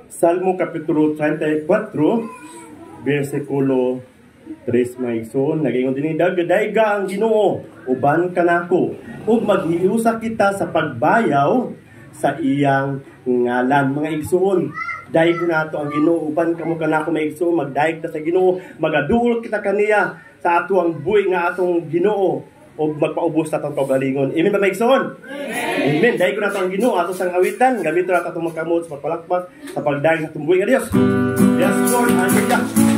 Salmo kapitulo 34, versikulo 3, mga igsoon, nagaingon dinhi, "Dayga ang Ginoo uban kanako ug maghiusa kita sa pagbayaw sa iyang ngalan." Mga igsoon, daygon nato ang Ginoo uban kamo kanako, mga igsoon. Magdayeg ta sa Ginoo, magaduol kita kaniya sa ato ang buhi nga atong Ginoo ug magpaubos ta atong kaugalingon. Amen ba, mga igsoon? Amen. Daygon nato ang Ginoo ato sang awitan, gamito nato atong mga kamot sa pagpalakpak sa pagdayeg sa atong buhi nga Dios. Yes, Lord. Hallelujah.